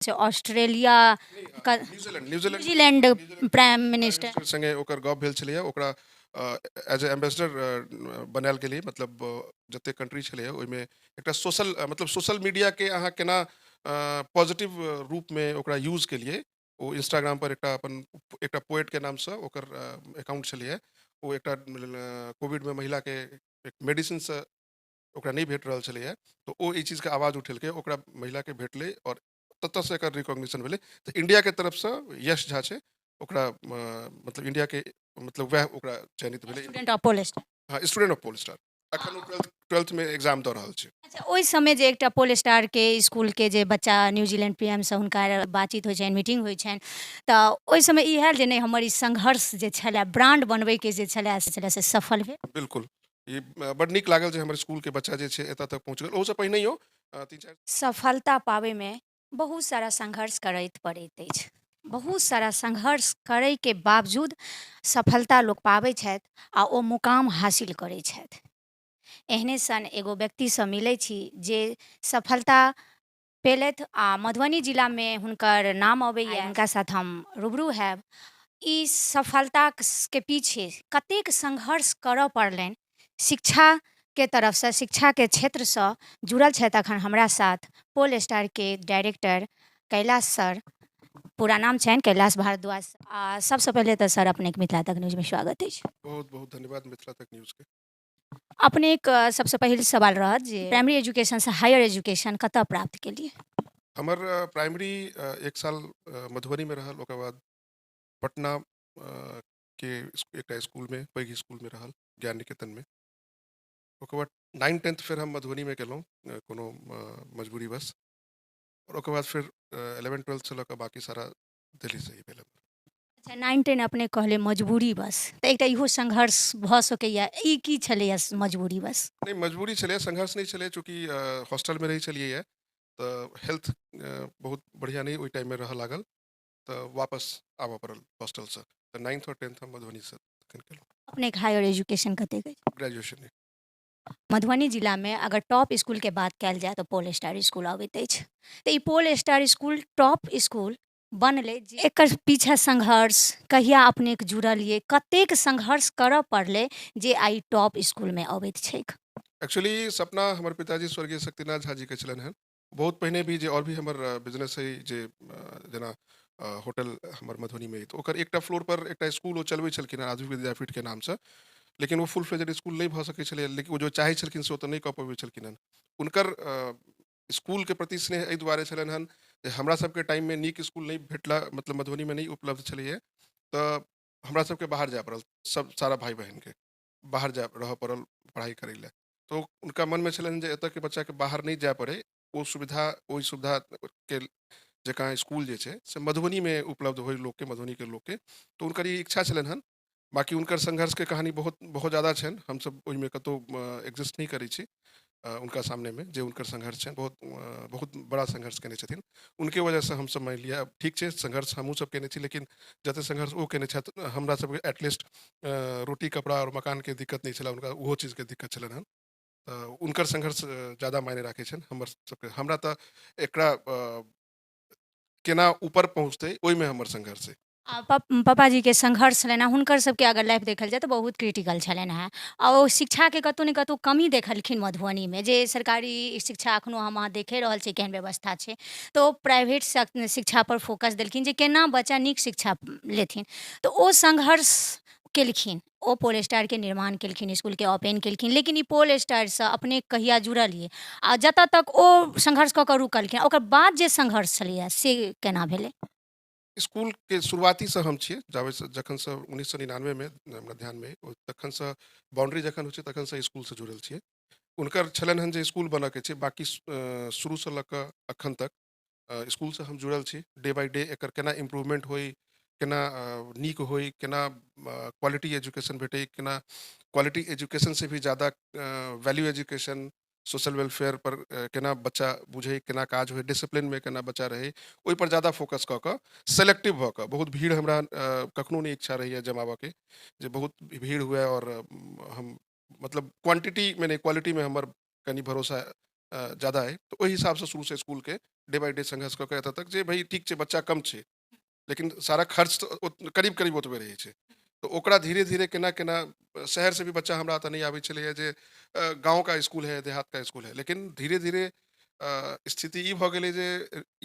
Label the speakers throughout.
Speaker 1: छै Australia
Speaker 2: New Zealand, New Zealand,
Speaker 1: New Zealand prime minister
Speaker 2: सङ्गे ओकर गप भेल छलैए। ओकरा एज ए एम्बेसडर बनायल गेलै। मतलब जतेक कंट्री छलैए, ओहिमे एकटा सोशल, मतलब सोशल मीडियाके अहाँ केना पॉजिटिव रूपमे ओकरा यूज केलियै। ओ इंस्टाग्राम पर एकटा अपन एकटा पोएटके नामसँ ओकर अकाउंट छलैए। ओ एकटा कोविडमे महिलाके एक मेडिसिनसँ ओकरा नहि भेट रहल छलैए, तऽ ओ एहि चीजके आवाज उठेलकै। ओकरा महिलाके भेटलै आओर ततऽसँ एकर रिकॉग्निशन भेलै। तऽ इंडियाके तरफसँ यश झा छै, ओकरा मतलब इंडियाके, मतलब वएह ओकरा चयनित भेलै।
Speaker 1: Student of pole star.
Speaker 2: हँ, स्टूडेंट ऑफ पोल स्टार। अखन ओ ट्वेल्थमे एग्जाम दऽ रहल छै।
Speaker 1: अच्छा, ओहि समय जे एकटा पोल स्टारके स्कूलके जे बच्चा न्यूजीलैंड पीएमसँ हुनका बातचीत होइ छनि, मीटिंग होइ छनि, तऽ ओहि समय ई आयल जे नहि, हमर ई संघर्ष जे छलए, ब्रांड बनबैके जे छलए से छलए, से सफल भेल?
Speaker 2: बिल्कुल, ई बड नीक लागल जे हमर स्कूलके बच्चा जे छै एतऽ तक पहुँच गेल। ओहूसँ पहिनहियो तीन चारि
Speaker 1: सफलता पाबैमे बहुत सारा संघर्ष करैत पड़ैत अछि। बहुत सारा संघर्ष करैके बावजूद सफलता लोक पाबै छथि आ ओ मुकाम हासिल करै छथि। एहने सन एगो व्यक्तिसँ मिलै छी जे सफलता पेलथि आ मधुबनी जिलामे हुनकर नाम अबैए। हुनका साथ हम रूबरू हैब, ई सफलताके पीछे कतेक संघर्ष करऽ पड़लनि। शिक्षाके तरफसँ, शिक्षाके क्षेत्रसँ जुड़ल छथि। अखन हमरा साथ पोल स्टारके डायरेक्टर कैलाश सर, पूरा नाम छनि कैलाश भारद्वाज। आ सबसँ पहिले तऽ सर, अपनेके मिथिला तक न्यूजमे स्वागत अछि।
Speaker 2: बहुत बहुत धन्यवाद मिथिला तक न्यूजके।
Speaker 1: अपनेक सबसँ पहिल सवाल रहत जे प्राइमरी एजुकेशनसँ हायर एजुकेशन कतऽ प्राप्त केलियै?
Speaker 2: हमर प्राइमरी एक साल मधुबनीमे रहल। ओकर बाद पटना के एकटा स्कूलमे, पैघ स्कूलमे रहल, ज्ञान निकेतनमे। ओकर बाद नाइन टेंथ फेर हम मधुबनीमे केलहुँ कोनो मजबूरीवश आओर ओकर बाद फेर 11 ट्वेल्थसँ लऽ कऽ बाँकी सारा दिल्लीसँ ही भेल।
Speaker 1: अच्छा, 9 10 अपने कहले मजबूरी बस, तऽ एकटा इहो संघर्ष भऽ सकैए। ई की छलैए मजबूरी बस?
Speaker 2: नहि, मजबूरी छलै, संघर्ष नहि छलै। चूँकि हॉस्टलमे रहै छलियै तऽ हेल्थ बहुत बढ़िआँ नहि ओहि टाइममे रहऽ लागल, तऽ वापस आबऽ पड़ल हॉस्टलसँ। तऽ नाइन्थ आओर टेंथ हम मधुबनीसँ तखन केलहुँ।
Speaker 1: अपनेके हायर एजुकेशन कतेक अछि?
Speaker 2: ग्रेजुएशन।
Speaker 1: मधुबनी जिलामे अगर टॉप स्कूलके बात कयल जाय तऽ पोल स्टार स्कूल अबैत अछि। तऽ ई Pole Star school top school बनलै, जे एकर पीछा संघर्ष कहिया अपनेके जुड़लियै, कतेक संघर्ष करऽ पड़लै जे आइ टॉप स्कूलमे अबैत छैक?
Speaker 2: एक्चुअली सपना हमर पिताजी स्वर्गीय शक्तिनाथ झा जीके छलनि हेँ बहुत पहिने भी, जे आओर भी हमर बिजनेस अइ, जे जेना होटल हमर मधुबनीमे अइ, तऽ ओकर एकटा फ्लोर पर एकटा स्कूल ओ चलबै छलखिन हेँ आधुनिक विद्यापीठके नामसँ। लेकिन ओ फुल फ्लेजेड स्कूल नहि भऽ सकै छलै, लेकिन ओ जो चाहै छलखिन से ओ तऽ नहि कऽ पबै छलखिन हेँ। हुनकर स्कूलके प्रति स्नेह एहि दुआरे छलनि हेँ जे हमरा सबके टाइममे नीक स्कूल नहि भेटला, मतलब मधुबनीमे नहि उपलब्ध छलैए, तऽ हमरा सबके बाहर जाय पड़ल, सब सारा भाय बहिनके बाहर जाय रहऽ पड़ल पढ़ाइ करै लए। तऽ हुनका मनमे छलनि जे एतऽके बच्चाके बाहर नहि जाय पड़ै, ओ सुविधा, ओहि सुविधाके जकाँ स्कूल जे छै से मधुबनीमे उपलब्ध होइ लोकके, मधुबनीके लोकके। तऽ हुनकर ई इच्छा छलनि हन। बाँकी हुनकर संघर्षके कहानी बहुत बहुत ज्यादा छनि। हमसब ओहिमे कतहु एग्जिस्ट नहि करै छी हुनका सामनेमे। जे हुनकर संघर्ष छनि, बहुत बहुत बड़ा संघर्ष केने छथिन। हुनके वजहसँ हमसब, मानि लिअ, ठीक छै, संघर्ष हमहूँ सब केने छी, लेकिन जते संघर्ष ओ केने छथि, हमरा सबके एटलीस्ट रोटी, कपड़ा आओर मकानके दिक्कत नहि छलै, हुनका ओहो चीजके दिक्कत छलनि हन। तऽ हुनकर संघर्ष ज्यादा मायने राखै छनि हमर सबके। हमरा तऽ एकरा केना ऊपर पहुँचतै, ओहिमे हमर संघर्ष अइ।
Speaker 1: आ पापाजीके संघर्ष छलनि हेँ, हुनकर सबके अगर लाइफ देखल जाय तऽ बहुत क्रिटिकल छलनि हेँ आ ओ शिक्षाके कतहु ने कतहु कमी देखलखिन मधुबनीमे, जे सरकारी शिक्षा एखनो हम अहाँ देखे रहल छी केहन व्यवस्था छै, तऽ ओ प्राइवेट शिक्षापर फोकस देलखिन जे केना बच्चा नीक शिक्षा लेथिन। तऽ ओ संघर्ष केलखिन, ओ पोल स्टारके निर्माण केलखिन, इसकुलके ओपन केलखिन। लेकिन ई पोल स्टारसँ अपने कहिया जुड़लियै आ जतऽ तक ओ संघर्ष कऽ कऽ रुकलखिन, ओकर बाद जे संघर्ष छलैए से केना भेलै?
Speaker 2: स्कूलके शुरुआतीसँ हम छियै, जाबे जखनसँ 1999मे हमरा ध्यानमे, तखनसँ बाउंड्री जखन होइ छै तखनसँ स्कूलसँ जुड़ल छियै। हुनकर छलनि हन जे स्कूल बनऽके छै। बाँकी शुरूसँ लऽ कऽ अखन तक स्कूलसँ हम जुड़ल छी। डे बाय डे एकर केना इम्प्रूवमेंट होइ, केना नीक होइ, केना क्वालिटी एजुकेशन भेटै, केना क्वालिटी एजुकेशन से भी ज़्यादा वैल्यू एजुकेशन, सोशल वेलफेयर पर केना बच्चा बुझै, केना काज होइ, डिसिप्लिनमे केना बच्चा रहै, ओहिपर ज़्यादा फोकस कऽ कऽ, सेलेक्टिव भऽ कऽ। बहुत भीड़ हमरा कखनो नहि इच्छा रहैए जमाबऽके जे बहुत भीड़ हुए आओर हम, मतलब क्वांटिटीमे नहि, क्वालिटीमे हमर कनि भरोसा ज्यादा अइ। तऽ ओहि हिसाबसँ शुरूसँ इसकुलके डे बाय डे संघर्ष कऽ कऽ एतऽ तक जे भाइ ठीक छै, बच्चा कम छै लेकिन सारा खर्च तऽ करीब करीब ओतबे रहै छै। तऽ ओकरा धीरे धीरे केना केना शहरसँ भी बच्चा हमरा एतऽ नहि आबै छलैए जे गाँव का स्कूल है, देहात का स्कूल है। लेकिन धीरे धीरे स्थिति ई भऽ गेलै जे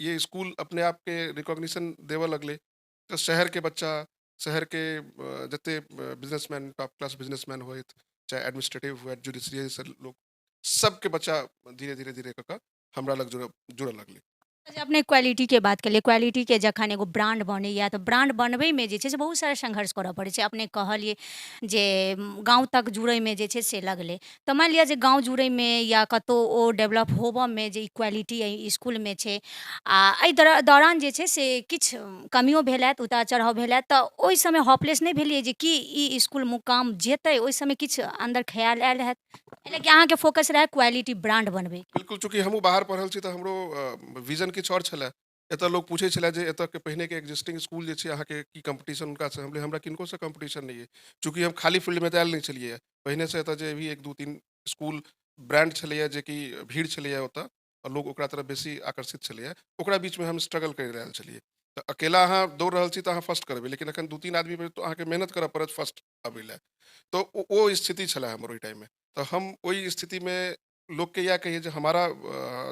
Speaker 2: ये स्कूल अपने आपके रिकॉग्निशन देबऽ लगलै। तऽ शहरके बच्चा, शहरके जते बिजनेसमैन, टॉप क्लास बिजनेसमैन होथि, चाहे एडमिनिस्ट्रेटिव हुए, जुडिशरीसँ लोक, सबके बच्चा धीरे धीरे धीरे कऽ कऽ हमरा लग जुड़ऽ लगलै।
Speaker 1: जे अपने क्वालिटीके बात केलियै, क्वालिटीके जखन एगो ब्रांड बनैया तऽ ब्रांड बनबैमे जे छै से बहुत सारा संघर्ष करऽ पड़ै छै। अपने कहलियै जे गाँव तक जुड़ैमे जे छै से लगलै, तऽ मानि लिअ जे गाँव जुड़ैमे या कतहु ओ डेवलप होबऽमे जे ई क्वालिटी एहि इसकुलमे छै, आ एहि दौरान जे छै से किछु कमियो भेल हैत, उतार चढ़ाव भेल हैत, तऽ ओहि समय होपलेस नहि भेलियै जे कि ई इसकुल मुकाम जेतै? ओहि समय किछु अन्दर ख्याल आयल हैत, लेकिन अहाँके फोकस रहै क्वालिटी ब्रांड बनबै।
Speaker 2: बिल्कुल, चूँकि हमहूँ बाहर पढ़ल छी तऽ हमरो विजन किछु आओर छलै। एतऽ लोक पूछै छलै जे एतऽके पहिनेके एक्जिस्टिंग स्कूल जे छै अहाँके की कम्पटिशन हुनकासँ? हम हमरा किनकोसँ कम्पटिशन नहि अइ, चूँकि हम खाली फील्डमे तऽ आयल नहि छलियै। पहिनेसँ एतऽ जे भी 1-2-3 स्कूल ब्रांड छलैए, जेकि भीड़ छलैए ओतऽ आओर लोक ओकरा तरफ बेसी आकर्षित छलैए, ओकरा बीचमे हम स्ट्रगल करि रहल छलियै। तऽ अकेला अहाँ दौड़ रहल छी तऽ अहाँ फर्स्ट करबै, लेकिन एखन 2-3 आदमीमे तऽ अहाँके मेहनत करऽ पड़त फर्स्ट अबै लए। तऽ ओ स्थिति छलै हमर ओहि टाइममे। तऽ हम ओहि स्थितिमे लोकके इएह कहिए जे हमारा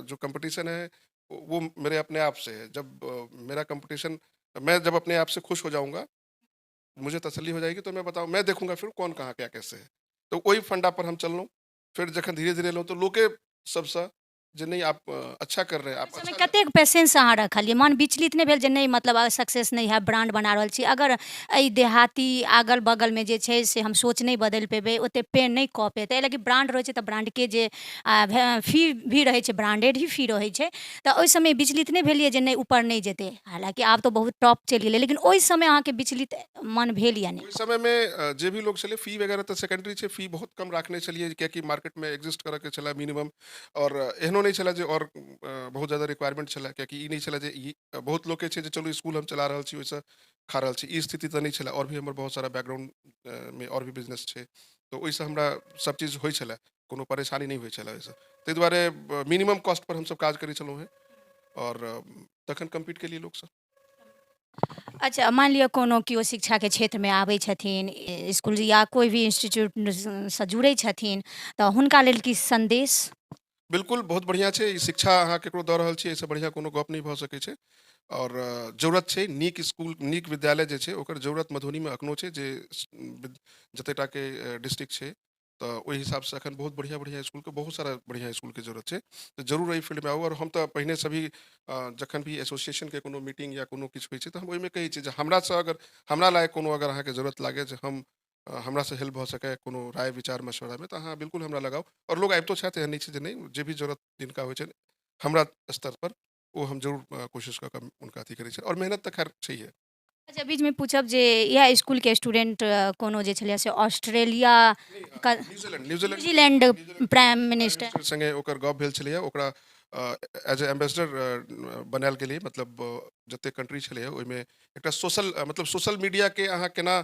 Speaker 2: जो कंपटीशन है वो मेरे अपने आप से है। जब मेरा कंपटीशन, मैं जब अपने आप से खुश हो जाऊंगा, मुझे तसल्ली हो जाएगी, तो मैं बताऊँ, मैं देखूंगा फिर कौन कहाँ क्या कैसे है। तो वही फंडा पर हम चललहुँ। फिर जखन धीरे धीरे एलहुँ तऽ लोके सबसँ जे नहीं आप अच्छा कर रहे हैं आप।
Speaker 1: ओहि समय कतेक पेशेंस अहाँ रखलियै? मन विचलित नहि भेल जे नहि मतलब सक्सेस नहि है, ब्रांड बना रहल छी, अगर एहि देहाती अगल बगलमे जे छै से हम सोच नहि बदलि पेबै, ओतेक पे नहि कऽ पेतै, लेकिन ब्रांड रहै छै तऽ ब्रांडके जे फी भी रहै छै, ब्रांडेड ही फी रहै छै, तऽ ओहि समय विचलित नहि भेलियै जे नहि ऊपर नहि जेतै? हालाँकि आब तऽ बहुत टॉप चलि गेलै, लेकिन ओहि समय अहाँके विचलित मन भेल या नहि?
Speaker 2: ओहि समयमे जे भी लोक छलै, फी वगैरह तऽ सेकेंडरी छै। फी बहुत कम राखने छलियै, कियाकि मार्केटमे एग्जिस्ट करऽके छलै मिनिमम, आओर एहनो नहि छलै जे आओर बहुत ज्यादा रिक्वायरमेंट छलै, कियाकि ई नहि छलै जे ई बहुत लोकके छै जे चलू इसकुल हम चला रहल छी, ओहिसँ खा रहल छी, ई स्थिति तऽ नहि छलै। आओर भी हमर बहुत सारा बैकग्राउंड मे आओर भी बिजनेस छै, तऽ ओहिसँ हमरा सब चीज होइ छलै, कोनो परेशानी नहि होइ छलै ओहिसँ। ताहि दुआरे मिनिमम कॉस्ट पर हमसब काज करै छलहुँ हेँ आओर तखन कम्पीट केलियै लोकसँ।
Speaker 1: अच्छा, मानि लिअ कोनो केओ शिक्षाके क्षेत्रमे आबै छथिन, इसकुल या कोइ भी इंस्टीट्यूटसँ जुड़ै छथिन, तऽ हुनका लेल की सन्देश?
Speaker 2: बिल्कुल, बहुत बढ़िआँ छै ई। शिक्षा अहाँ ककरो दऽ रहल छी, एहिसँ बढ़िआँ कोनो गप नहि भऽ सकै छै। आओर जरूरत छै नीक इसकुल, नीक विद्यालय जे छै ओकर जरूरत मधुबनीमे एखनो छै, जे जतेक टाके डिस्ट्रिक्ट छै तऽ ओहि हिसाबसँ एखन बहुत बढ़िआँ बढ़िआँ इसकुलके, बहुत सारा बढ़िआँ इसकुलके जरूरत छै। तऽ जरूर एहि फील्डमे आउ। आओर हम तऽ पहिनेसँ भी जखन भी एसोसिएशनके कोनो मीटिंग या कोनो किछु होइ छै तऽ हम ओहिमे कहै छियै जे हमरासँ अगर हमरा लायक कोनो अगर अहाँके जरूरत लागै, जे हम हमरासँ हेल्प भऽ सकै कोनो राय विचार मशवरामे, तऽ अहाँ बिल्कुल हमरा लगाउ। आओर लोग आबितो छथि, एहन नहि छै जे नहि। जे भी जरूरत जिनका होइ छनि हमरा स्तर पर, ओ हम जरूर कोशिश कऽ कऽ हुनका अथी करै छियनि। आओर मेहनत तऽ खैर छैहे।
Speaker 1: अच्छा, बीचमे पूछब जे इएह इसकुलके स्टूडेंट कोनो जे छलै से Australia,
Speaker 2: New Zealand, New Zealand
Speaker 1: New Zealand prime minister
Speaker 2: सङ्गे ओकर गप भेल छलैए। ओकरा एज ए एम्बेसडर बनायल गेलै। मतलब जतेक कंट्री छलैए ओहिमे एकटा सोशल, मतलब सोशल मीडियाके अहाँ केना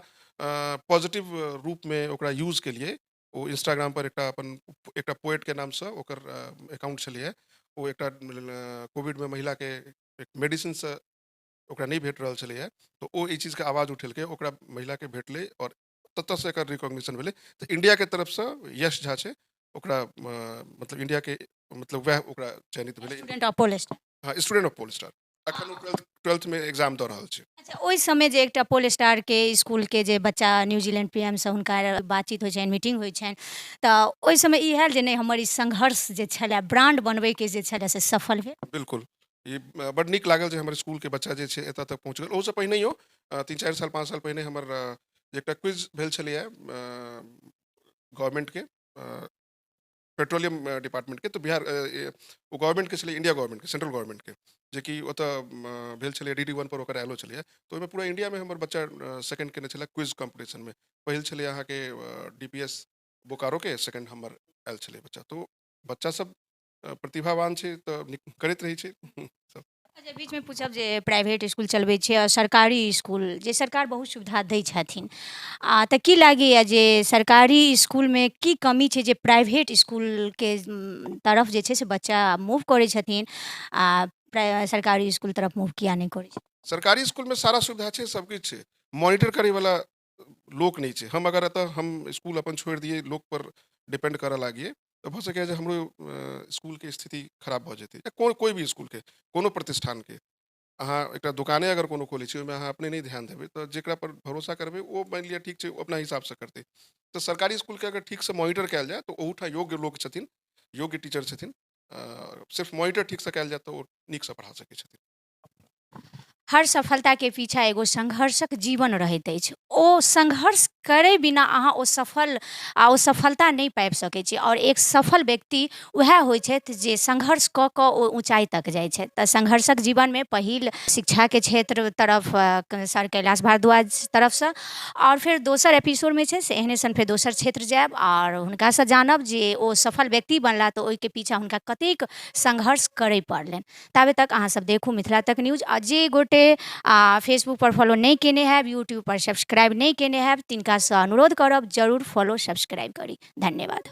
Speaker 2: पॉजिटिव रूपमे ओकरा यूज केलियै। ओ इंस्टाग्राम पर एकटा अपन एकटा पोएटके नामसँ ओकर अकाउंट छलैए। ओ एकटा कोविडमे महिलाके एक मेडिसिनसँ ओकरा नहि भेट रहल छलैए, तऽ ओ एहि चीजके आवाज उठेलकै, ओकरा महिलाके भेटलै आओर ततऽसँ एकर रिकॉग्निशन भेलै। तऽ इंडियाके तरफसँ यश झा छै, ओकरा मतलब इंडियाके मतलब वएह ओकरा चयनित भेलै।
Speaker 1: Student of pole star.
Speaker 2: हँ, स्टूडेंट ऑफ पोल स्टार। अखन ओ ट्वेल्थमे एग्जाम दऽ रहल छै।
Speaker 1: अच्छा, ओहि समय जे एकटा पोल स्टारके इसकुलके जे बच्चा न्यूजीलैंड पी एमसँ हुनका बातचीत होइ छनि, मीटिंग होइ छनि, तऽ ओहि समय ई आयल जे नहि हमर ई संघर्ष जे छलै ब्रांड बनबैके जे छलै से सफल भेल?
Speaker 2: बिल्कुल, ई बड नीक लागल जे हमर स्कूलके बच्चा जे छै एतऽ तक पहुँच गेल। ओहूसँ पहिनहियो 3-4 साल, 5 साल पहिने हमर एकटा क्विज भेल छलैए गवर्नमेंटके, पेट्रोलियम डिपार्टमेंटके, तऽ बिहार ओ गवर्नमेंटके छलै, इंडिया गवर्नमेंटके, सेंट्रल गवर्नमेंटके, जेकि ओतऽ भेल छलै, DD 1 पर ओकर आयलो छलैए। तऽ ओहिमे पूरा इंडियामे हमर बच्चा सेकंड केने छलै क्विज कॉम्पिटिशनमे। पहिल छलै अहाँके DPS बोकारोके, सेकंड हमर आयल छलै बच्चा। तऽ बच्चा सब प्रतिभावान छै तऽ करैत रहै छै सब।
Speaker 1: अच्छा, बीचमे पूछब जे प्राइवेट इसकुल चलबै छियै आओर सरकारी इसकुल जे सरकार बहुत सुविधा दै छथिन, तऽ की लागैए जे सरकारी इसकुलमे की कमी छै जे प्राइवेट इसकुलके तरफ जे छै से बच्चा मूव करै छथिन आ सरकारी इसकुल तरफ मूव किया नहि करै छथिन?
Speaker 2: सरकारी इसकुलमे सारा सुविधा छै, सब किछु छै, मॉनिटर करैवला लोक नहि छै। हम अगर एतऽ हम इसकुल अपन छोड़ि दियै, लोकपर डिपेंड करऽ लागियै, तऽ भऽ सकैए जे हमरो इसकुलके स्थिति खराब भऽ जेतै, या कोइ भी इसकुलके, कोनो प्रतिष्ठानके। अहाँ एकटा दोकाने अगर कोनो खोलै छी, ओहिमे अहाँ अपने नहि ध्यान देबै तऽ जेकरा पर भरोसा करबै ओ मानि लिअ ठीक छै, ओ अपना हिसाबसँ करतै। तऽ सरकारी इसकुलके अगर ठीकसँ मॉनिटर कयल जाय तऽ ओहूठाम योग्य लोक छथिन, योग्य टीचर छथिन, सिर्फ मॉनिटर ठीकसँ कयल जाय तऽ ओ नीकसँ पढ़ा सकै छथिन।
Speaker 1: हर सफलताके पीछा एगो संघर्षक जीवन रहैत अछि। ओ संघर्ष करै बिना अहाँ ओ सफल आ ओ सफलता नहि पाबि सकै छी, आओर एक सफल व्यक्ति वएह होइ छथि जे संघर्ष कऽ कऽ ओ ऊँचाइ तक जाइ छथि। तऽ संघर्षक जीवनमे पहिल शिक्षाके क्षेत्र तरफ सर कैलाश भारद्वाज तरफसँ, आओर फेर दोसर एपिसोडमे छै से एहने सन फेर दोसर क्षेत्र जायब आओर हुनकासँ जानब जे ओ सफल व्यक्ति बनला तऽ ओहिके पीछा हुनका कतेक संघर्ष करय पड़लनि। ताबे तक अहाँ सब देखू मिथिला तक न्यूज, आ जे गोटे फेसबुक पर फॉलो नहि केने हैब, यूट्यूब पर सब्सक्राइब नहि केने हैब, तिनकासँ अनुरोध करब जरूर फॉलो सब्सक्राइब करी। धन्यवाद।